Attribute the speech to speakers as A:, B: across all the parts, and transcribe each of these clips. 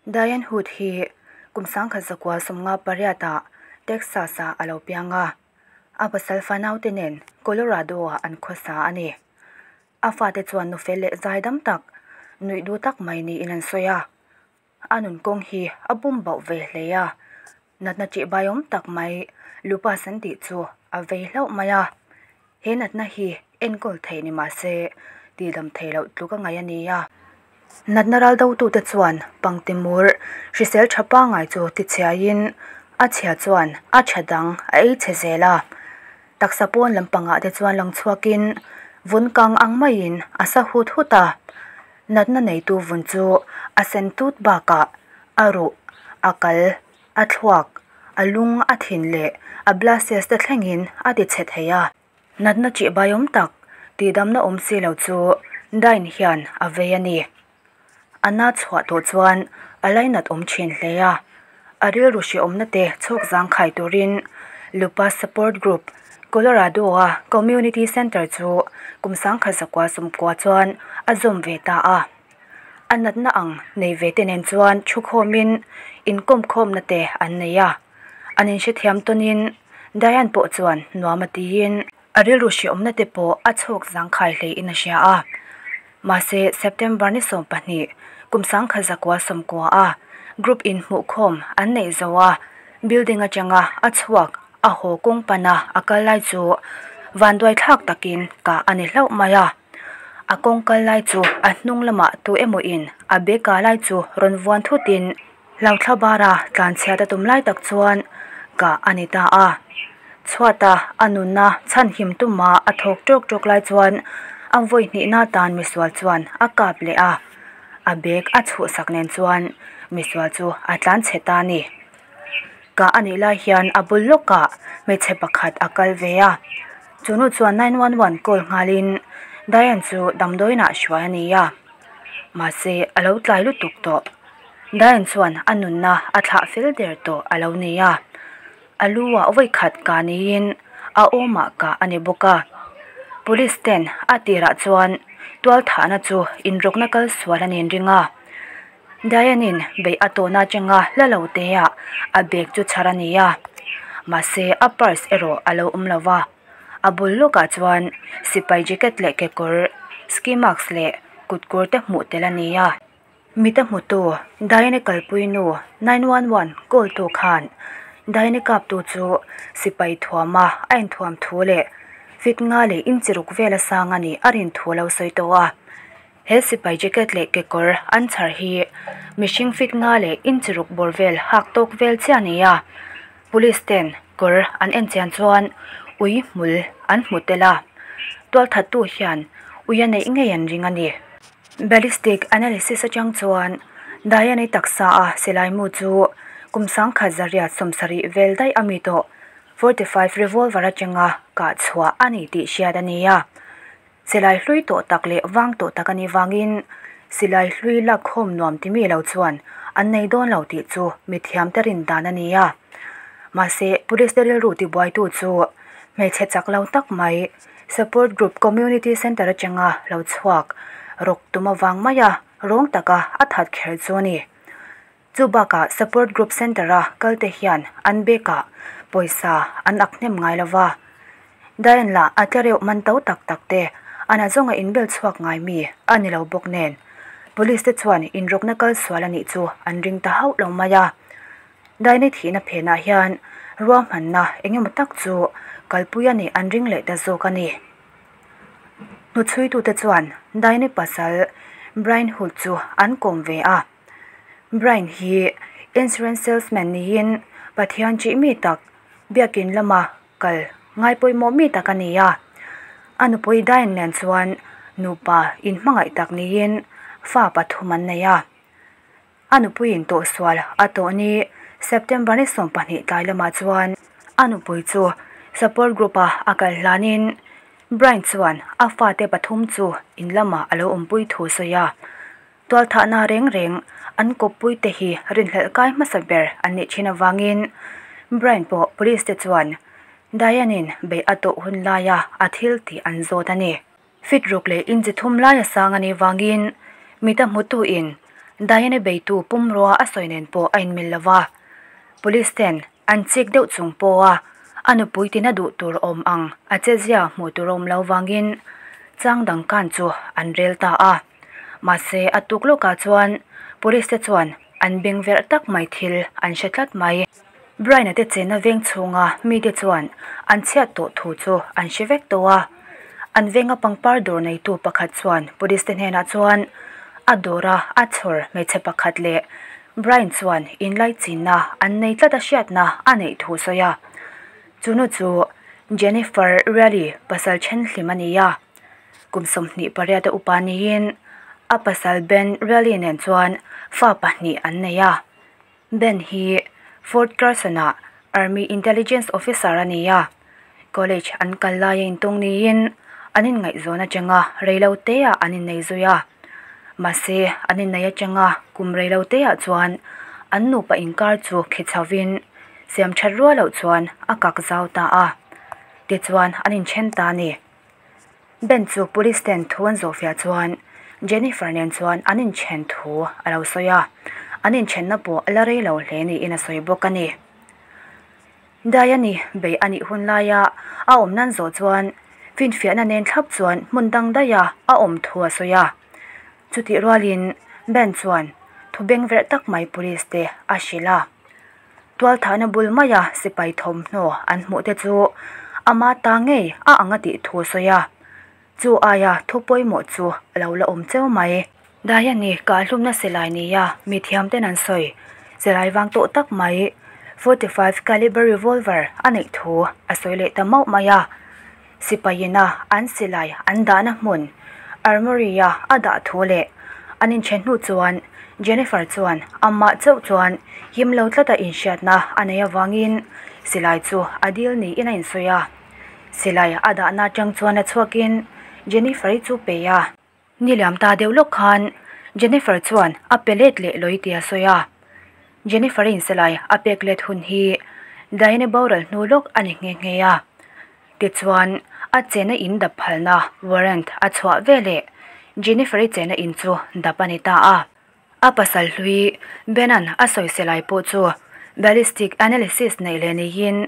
A: Diane Hood hi kum 1958 ah Texas ah a lo piang a, a pasal fanaute nen Colorado ah an khawsa a ni. A fate chuan nu fel leh zaidam tak, nuih duh tak mai niin an sawi a. A nun kawng hi a bum bauh ve hle a, natna ṭihbaiawm tak mai lupus an tih chu a vei hlauh mai a. He natna hi enkawl theih ni mah se tihdam theih loh tluk a ngaih a ni a. Natna ral dotute chuan pangtimur hrisel tha pangngai chu tichhiaiin a chhia chuan a tha dang a ei chhe zel a. Taksa pawn lampangah te chuan lang chhuakin vun kang ang maiin a sa hut hut a. Natna neitu vun chu a sen tut bakah a ruh, a kal, a thluak, a lung a thin leh a blases te thlengin a ti chhe thei a. Natna ṭihbaiawm tak tihdamna awm si lo chu Dine hian a vei a ni. A na chhuah tawh chuan a lainat awm ṭhin hle a, a rilru hrehawmna te chhawk zangkhai turin Lupus Support Group, Colorado-a Community Center chu kum 1990 chuan a zawm ve ta a. A natna ang nei ve te nen chuan thukhawmin inkawmkhawmna te an nei a, an inhrethiam tawnin Diane pawh chuan nuam a tiin a rilru hrehawmna te pawh a chhawk zangkhai hleiin a hria a. Mahse, September ni 20, kum 1990 a group inhmuhkhawm an neih zo a, building atanga a chhuak a haw kawng pana a kal lai chu vanduai thlak takin kah a ni hlauh mai a. A kawng kal lai chu a hnung lamah tu emaw in a bag ah lai chu rawn vuan thut in hlauthla bara tlan chhiat a tum lai tak chuan kah a ni ta a. Chhuat a a nunna chhan him tuma a thawk tawk tawk lai chuan a vawi hnihna tan misual chuan a kap leh a, a bag a chhuhsak nen chuan misual chu a tlan chhe ta a ni. Kah a nih lai hian a bul lawkah hmeichhe pakhat a kal ve a, chunu chuan 911 call nghalin Diane chu damdawiinah hruai a ni a, mahse a lo tlai lutuk tawh. Diane chuan a nunna a thlah fel der tawh a lo ni a, a lu ah vawi khat kah niin a awmah kah a ni bawk a. Police ten a tirah chuan tual thahna chu inrawkna kal sual a nin ring a. Diane-in beih a tawhna atanga hla lo te ah a bag chu chhar a ni a, mahse a purse erawh a lo awm lo va, a bul lawkah chuan sipai jacket leh kekawr, ski mask leh kutkawr te hmuh tel a ni a. Mita hmutu Diane-i kalpui nu 911 call tu khan Diane-i kaptu chu sipai thuama a inthuam thu leh fit nga leh inchi ruk vel a sang a nih a rin thu a lo sawi tawh a. He sipai jacket leh kekawr an chhar hi mihring fit nga leh inch ruk bawr vel hak tawk vel chiah a ni a, police ten kawr an en chian chuan ui hmul an hmu tel a, tualthattu hian ui a neih ngei an ring a ni. Ballistic analysis atang chuan Diane-i taksa a silai mu chu kum 1970 vel daih a mi tawh 45 revolver atanga kah chhuah a ni tih hriat a ni a. Silai hlui tawh tak leh vang tawh tak a nih vangin silai hlui lakkhawm nuam ti mi lo chuan an nei dawn lo tih chu mithiamte rin dan a ni a. Mahse, police te rilru tibuaitu chu hmeichhe chak lo tak mai support group community centre atanga lo chhuak rawk tum avang maia rawng taka a that kher chu a ni. Chu bakah support group centre a kal te hian an bag ah pawisa an ak hnem ngai lo va. Diane lah a tla reuh man to tak tak te a na zawnga inbel chhuak ngai mi a ni lo bawk nen police te chuan inrawkna kal sual a nih chu an ring ta hauh lo mai a. Diane-i thihna phenah hian ruahmanna eng emaw tak chu kalpui a nih an ring leh ta zawk a ni. Hnuchhuitute chuan Diane-i pasal Brian Hood chu an kawm ve a. Brian hi insurance salesman niin Pathian chih mi tak biakin lama kal ngai pawimawh mi tak a ni a. A nupui Diane nen chuan nupa inhmangaih tak niin fa pathum an nei a. A nupuiin tawhsual a tawh ni September ni 20 tlai lamah chuan a nupui chu support group a a kal hlanin Brian chuan a fate pathum chu in lamah a lo awmpui thu sawi a. Tualthahna reng reng an kawppui te hi rinhlelh kai hmasa ber an nih thin avangin Brian pawh police te chuan Diane-in beih a tawh hun laia a thil tih an zawt a ni. Fit ruk leh inchi thum laia sang a nih vangin mita hmutu in Diane beitu pumrua a sawi nen pawh a inmil lo va. Police ten an chik deuh chung pawha a nupui tina duh tur awm ang a chezia hmuh tur awm lo vangin chang dang kan chu an rel ta a. Mahse a tuk lawkah chuan police te chuan an beng verh tak mai thil an hre tlat mai. Brian-a te chenna veng chhunga mite chuan an chhiat tawh thu chu an hre vek tawh a. An venga pangpar dawr neitu pakhat chuan police te hnenah chuan a dawra a chhawr hmeichhe pakhat leh Brian chuan inlaichinna an nei tlat a hriatna a neih thu sawi a. Chunu chu Jennifer Reilly pasal thenhlim a ni a. Kum 28 a upa niin a pasal Ben Reilly nen chuan fa pahnih an nei a. Ben hi Fort Carson-ah Army Intelligence Officer a ni a, college an kal laia intawng niin an inngaihzawn atanga reiloteah an innei zui a. Mahse, an innei atanga kum reiloteah chuan an nupa inkar chu khi chhovin siam that rual loh chuan a kak zau ta a, tichuan an inthen ta a ni. Ben chu police ten thu an zawhfiah chuan Jennifer nen chuan an inthen thu a lo sawi a, an inthenna pawh a la rei lo hle niin a sawi bawk a ni. Diane-i bei a nih hun laia a awm nan zawh chuan finfiahna nen thlap chuan hmun dang daiha a awm thu a sawi a. Chutih rualin Ben chuan thu bengverh tak mai police te a hrilh a. Tualthahna bul maia sipai thawmhnaw an hmuh te chu ama ta ngei a ang a tih thu a sawi a, chu aia thu pawimawh chu a lo la awm cheu mai. Diane-i kahhlumna silai nia mi thiam ten an sawi, silai vang tawh tak mai 45 caliber revolver a neih thu a sawi leh ta mauh mai a. Sipaiin a an silai an dahna hmun armory a a dah thu leh an inthen hnu chuan Jennifer chuan amah chauh chuan him lo tlata inhriatna a nei avangin silai chu a dil niin a insawi a. Silai a dahna atang chuan a chhuakin Jennifer-i chu pe a. Ni liam ta deuh lawk khan Jennifer chuan a pe let leh lawi tih a sawi a. Jennifer-in silai a pek let hun hi Diane boral hnu lawk a ni nghe nghe a. Tichuan, a chena in dap phalna warrant a chhuah veleh Jennifer-i chena in chu dap a ni ta a. A pasal hlui Ben-a'n a sawi silai pawh chu ballistic analysis neih leh niin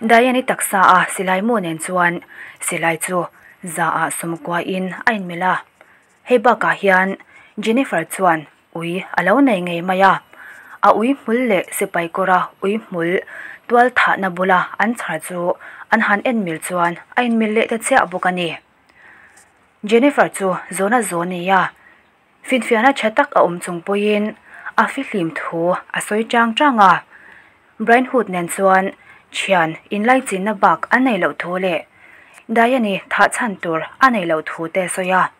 A: Diane-i taksa a silai mu nen chuan silai chu zaah sawmkuain a inmilh a. Hei bakah hian Jennifer chuan ui a lo nei ngei mai a, a ui hmul leh sipai kawra ui hmul tual thahna bula an chhar chu an han en mil chuan a inmil leh ta chiah bawk a ni. Jennifer chu zawna zaw ni a, finfiahna tha tak a awm chung pawhin a fihlim thu a sawi chang chang a. Brian Hood nen chuan thian inlaichinna bak an nei loh thu leh Diane-i thah chhan tur a nei loh thu te a sawi a.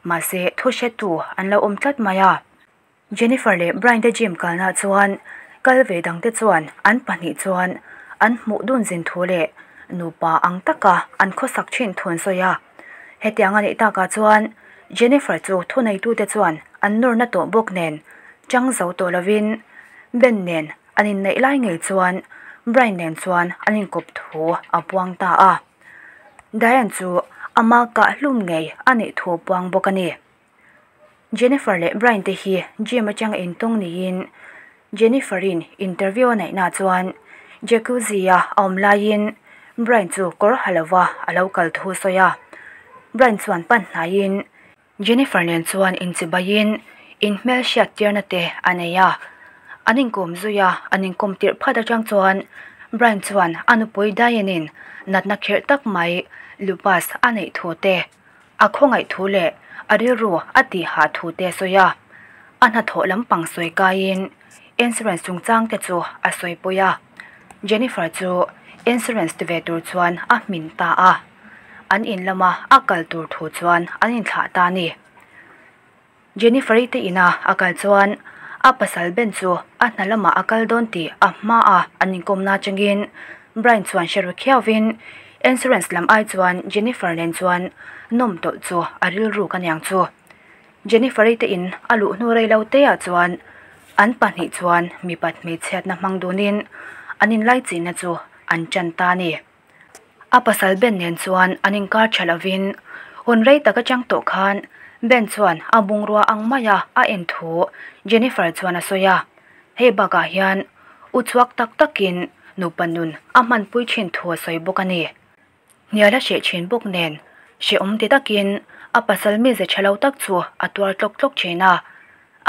A: Mahse, thu hretu an lo awm tlat mai a. Jennifer leh Brian te gym kalnaah chuan kal ve dangte chuan an pahnih chuan an hmuh dun zin thu leh nupa ang taka an khawsak thin thu an sawi a. Hetiang a nih takah chuan Jennifer chu thuneitute chuan an nawrna tawh bawk nen chang zo tawh lovin Ben nen an inneih lai ngei chuan Brian nen chuan an inkawp thu a puang ta a. Diane chu ama kah hlum ngei a nih thu puang bawk a ni. Jennifer leh Brian te hi gym atanga intawng niin Jennifer-in interview a neihna chuan jacuzzi a a awm laiin Brian chu kawr ha lova a lo kal thu sawi a. Brian chuan pan hnaiin Jennifer nen chuan inchibaiin inhmel hriat tirna te a nei a. An inkawm zui a, an inkawm tirh phat atang chuan Brian chuan a nupui Diane-in natna khirh tak mai lupus a neih thu te, a khawngaih thu leh a rilru a tih hah thu te a sawi a. A hnathawh lampang sawi kaiin insurance chungchang te chu a sawi pawi a. Jennifer chu insurance ti ve tur chuan a hmin ta a. An in lama a kal tur thu chuan an inthlah ta a ni. Jennifer-i te ina a kal chuan a pasal Ben chu a hna lamah a kal dawn tih a hma a an inkawmna atangin Brian chuan hre ru khiauvin insurance lam ai chuan Jennifer nen chuan nawm tawlh chu a rilruk aniang chu. Jennifer-i te in a luh hnu rei lo te ah chuan an pahnih chuan mipat hmeichhiatna hmang dunin an inlaichinna chu an tan ta a ni. A pasal Ben nen chuan an inkar tha lovin hun rei tak atang tawh khan Ben chuan a bungrua ang maia a en thu Jennifer chuan a sawi a, hei bakah hian uchuak tak takin nupa nun a hmanpui thin thu a sawi bawk a ni. Hnial a hreh thin bawk nen hrehawm ti takin a pasal mize tha lo tak chu a tuar tlawk tlawk thin a.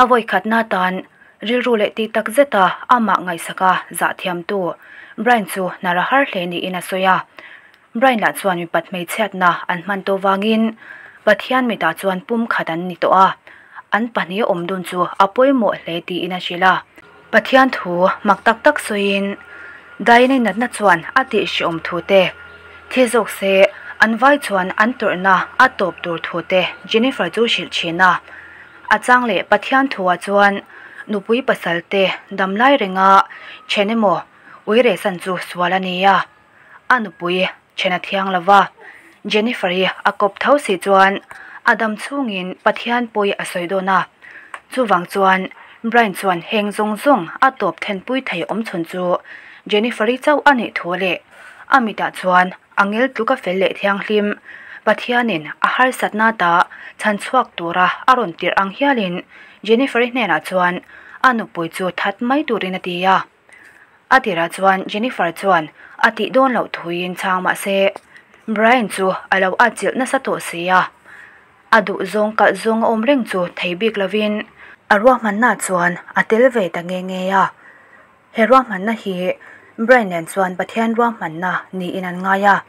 A: A vawikhatna atan rilru leh tih tak zeta amah ngaihsaka zah thiamtu Brian chu hnar a har hle niin a sawi a. Brian lah chuan mipat hmeichhiatna an hman tawh vangin Pathian mitah chuan pum khat an ni tawh a, an pahnih awm dun chu a pawimawh hle tiin a hrilh a. Pathian thu mak tak tak sawiin Diane-i natna chuan a tihhrehawm thu te, thi zawk se an vai chuan an tawrhna a tawp tur thu te Jennifer chu hrilh thin a. A chang leh Pathian thuah chuan nupui pasal te damlai renga then emaw uiresan chu sual a ni a, a nupui then a thiang lo va. Jennifer-i a kawp tho si chuan a dam chhungin Pathian pawi a sawi dawn a, chuvang chuan Brian chuan heng zawng zawng a tawp thenpui thei awm chhun chu Jennifer-i chauh a nih thu leh a mitah chuan A ngel tluk a fel leh thianghlim, Pathianin a harsatna ta chhan chhuak tura a rawn tirh ang hialin Jennifer-i hnenah chuan a nupui chu that mai turin a ti a. A tirah chuan Jennifer chuan a tih dawn loh thuin chhang mah se, Brian chu a lo atchilh nasa tawh si a. A duh zawng kalh zawng a awm reng chu thei bik lovin a ruahmanna chuan a tel ve ta nge nge a. He ruahmanna hi Brian nen chuan Pathian ruahmanna niin an ngai a.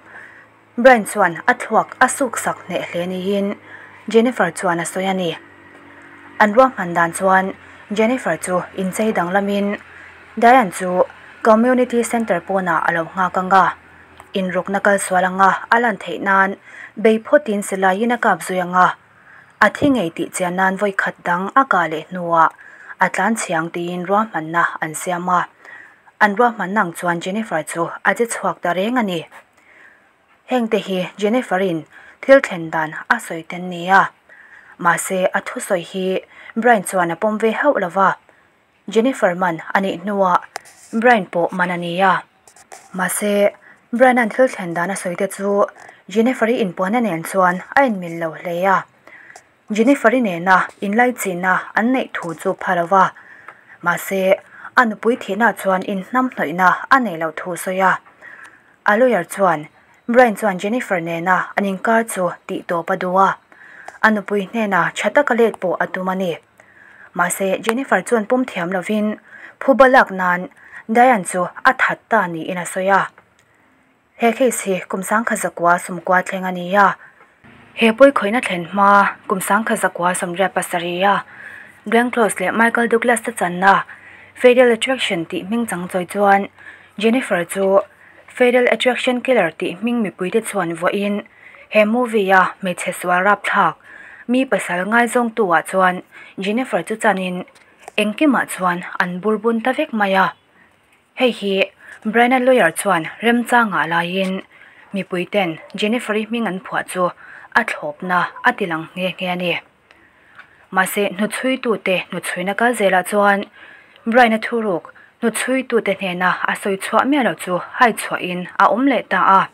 A: Brian chuan a thluak a suksak hneh hle niin Jennifer chuan a sawi a ni. An ruahman dan chuan Jennifer chu inchei danglamin Diane chu Community Centre pawnah a lo nghak ang a, inrawkna kalsual anga a lan theih nan bei phawtin silaiin a kap zui ang a. A thi ngei tih chian nan vawi khat dang a kah leh hnuah a tlan chhiang tiin ruahmanna an siam a. An ruahmanna ang chuan Jennifer chu a che chhuak ta reng a ni. Heng te hi Jennifer-in thil thlen dan a sawi ten ni a. Mahse a thusawi hi Brian chuan a pawm ve hauh lo va. Jennifer man a nih hnuah Brian pawh man a ni a. Mahse, Brian-a'n thil thlen dan a sawi te chu Jennifer-i inpuanna nen chuan a inmil lo hle a. Jennifer-i nena inlaichinna an neih thu chu pha lo va. Mahse, a nupui thihna chuan inhnamhnawihna a nei loh thu sawi a. A lawyer chuan Brian chuan Jennifer nena an inkar chu tih tawp a duh a, a nupui hnena tha taka let pawh a tum a ni. Mahse, Jennifer chuan pawm thiam lovin phuba lak nan Diane chu a that ta niin a sawi a. He case hi kum sangkhat zakua sawmkua thleng a ni a. He pawikhawihna thlen hma kum sangkhat zakua sawmriat pasarih a Glenn Close leh Michael Douglas te channa Fatal Attraction tih hming chang chawi chuan Jennifer chu Fatal Attraction Killer tih hming mipuite chuan vuahin he movie-a hmeichhe sual rapthlak mi pasal ngaizawngtu-ah chuan Jennifer chu chanin engkimah chuan an burbun ta vek mai a. Hei hi Brian-a lawyer chuan remchangah laiin mipuiten Jennifer-i hming an phuah chu a thlawpna a ti lang nghe nghe a ni. Mahse, hnuchhuitute hnuchhuina kal zelah chuan Brian-a thuruk hnuchhuitute hnena a sawi chhuah miah loh chu hai chhuahin a awm leh ta a.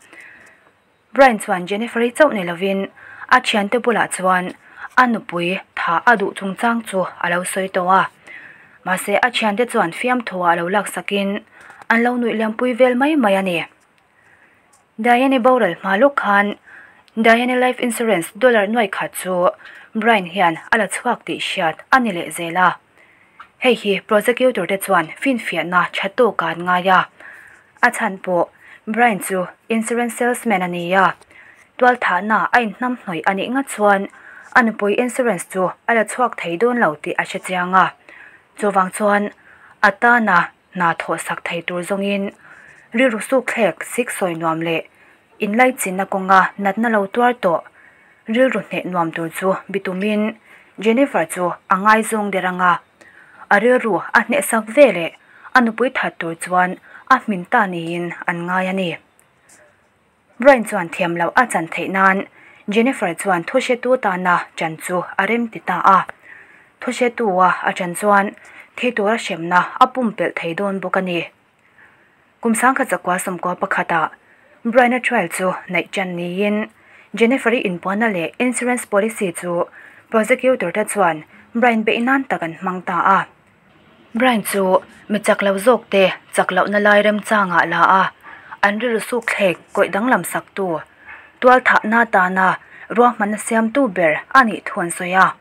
A: Brian chuan Jennifer-i chauh ni lovin a thiante bulah chuan a nupui tha a duh chungchang chu a lo sawi tawh a. Mahse, a thiante chuan fiamthuah a lo laksakin an lo nuih liampui vel mai mai a ni. Diane-i boral hma lawk khan Diane-i life insurance dollar nuai khat chu Brian hian a la chhuak tih hriat a ni leh zel a. Hei hi prosecutor te chuan finfiahna tha tawk a an ngai a. A chhan pawh Brian chu insurance salesman a ni a, tualthahna a inhnamhnawih a nih ngat chuan a nupui insurance chu a la chhuak thei dawn lo tih a hre chiang a. Chuvang chuan a tana Hna thawh sak thei tur zawngin rilru sukthlek sik sawi nuam leh inlaichinna kawnga natna lo tuar tawh rilru hneh nuam tur chu bitumin Jennifer chu a ngaizawng der ang a, a rilru a hneh sak ve leh a nupui that tur chuan a hmin ta niin an ngai a ni. Brian chuan thiam loh a chan theih nan Jennifer chuan thuhretu tana chan chu a rem ti ta a. Thuhretua a chan chuan thi tura hremna a pumpelh thei dawn bawk a ni. Kum sangkhat zakua sawmkua pakhatah Brian-a trial chu neih chan niin Jennifer-i inpuanna leh insurance policy chu Prosecutor te chuan Brian beih nan tak an hmang ta a. Brian chu mi chak lo zawk te chak lohna lai remchangah la a, an rilru suk thlek kawih danglam sak tu, tual thahna tana ruahmanna siamtu ber a nih thu an sawi a.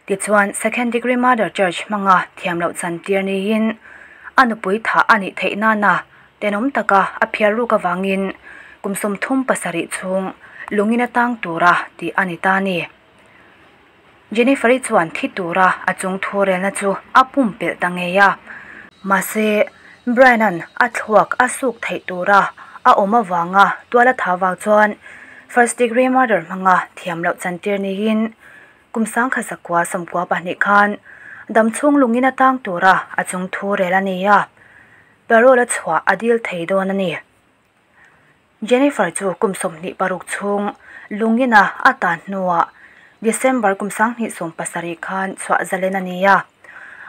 A: Tichuan second degree murder charge hmanga thiam loh chantir niin a nupui thah a nih theih nana tenawm taka a phiar ruk avangin kum 37 chhung lungin a tang tura tih a ni ta a ni. Jennifer-i chuan thi tura a chung thu relna chu a pumpelh ta ngei a. Mahse, Brian-a'n a thluak a suk theih tura a awm avanga tual a tha vang chuan first degree murder hmanga thiam loh chantir niin kum 1992 khan damchhung lungin a tang tura a chung thu rel a ni a, parole a chhuah a dil thei dawn a ni. Jennifer chu kum 26 chhung lungina a tan hnuah December kum 2017 khan chhuah zalen a ni a.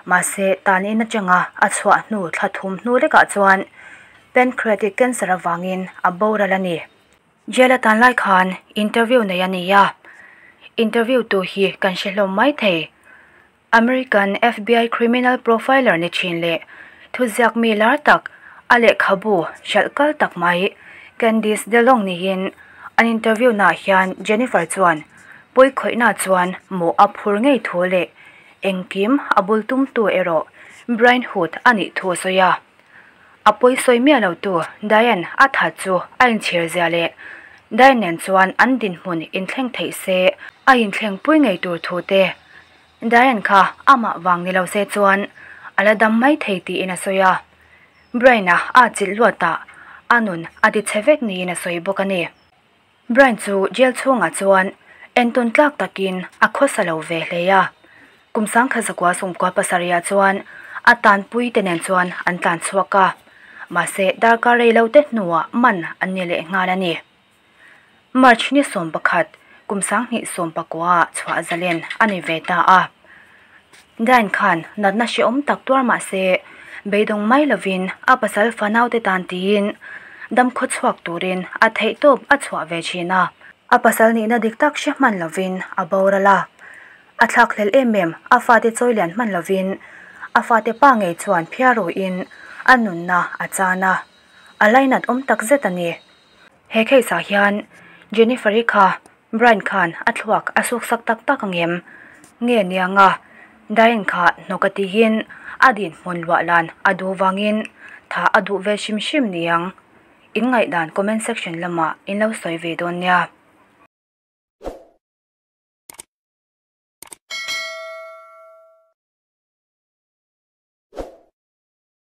A: Mahse, tan in atanga a chhuah hnu thla thum hnu lekah chuan pancreatic cancer avangin a boral a ni. Jail a tan lai khan interview nei a ni a, interview tu hi kan hre hlawm mai thei. American FBI criminal profiler ni thin leh thuziak mi lar tak a lehkhabu hralh kal tak mai Candice DeLong niin an interview naah hian Jennifer chuan pawi khawihna chuan mawh a phur ngei thu leh engkim a bul tumtu erawh Brian Hood a nih thu a sawi a. A pawi sawi miah lo tu Diane a that chu a inchhir zia leh Diane nen chuan an dinhmun inthleng theih se a inthleng pui ngei tur thu te Diane kha amah vang ni lo se chuan a la dam mai thei tiin a sawi a. Brian-a a chilh luatah a nun a ti chhe vek niin a sawi bawk a ni. Brian chu jail chhungah chuan entawn tlak takin a khawsa lo ve hle a. Kum 1997 chuan a tanpui te nen chuan an tlan chhuak a, mahse darkar rei lo te hnuah man an ni leh nghal a ni. March ni 11 kum 2019 chhuah zalen a ni ve ta a. Diane khan natna hrehawm tak tuar mahse beidawng mai lovin a pasal fanau te tan tiin dam khaw chhuak turin a theih tawp a chhuah ve thin a. A pasal nihna dik tak hre hman lovin a boral a. A thlak hlel em em a fate chawi lian hman lovin a fate pa ngei chuan phiarruin a nunna a chan a. A lainat awm tak zet a ni. He case ah hian Jennifer-i kha Brian khan a thluak a suk sak tak tak ang em? Nge nianga Diane kha hnawk a tihin a dinhmun luah lan a duh vangin tha a duh ve hrim hrim niang? In ngaihdan comment section lamah in lo sawi ve dawn nia.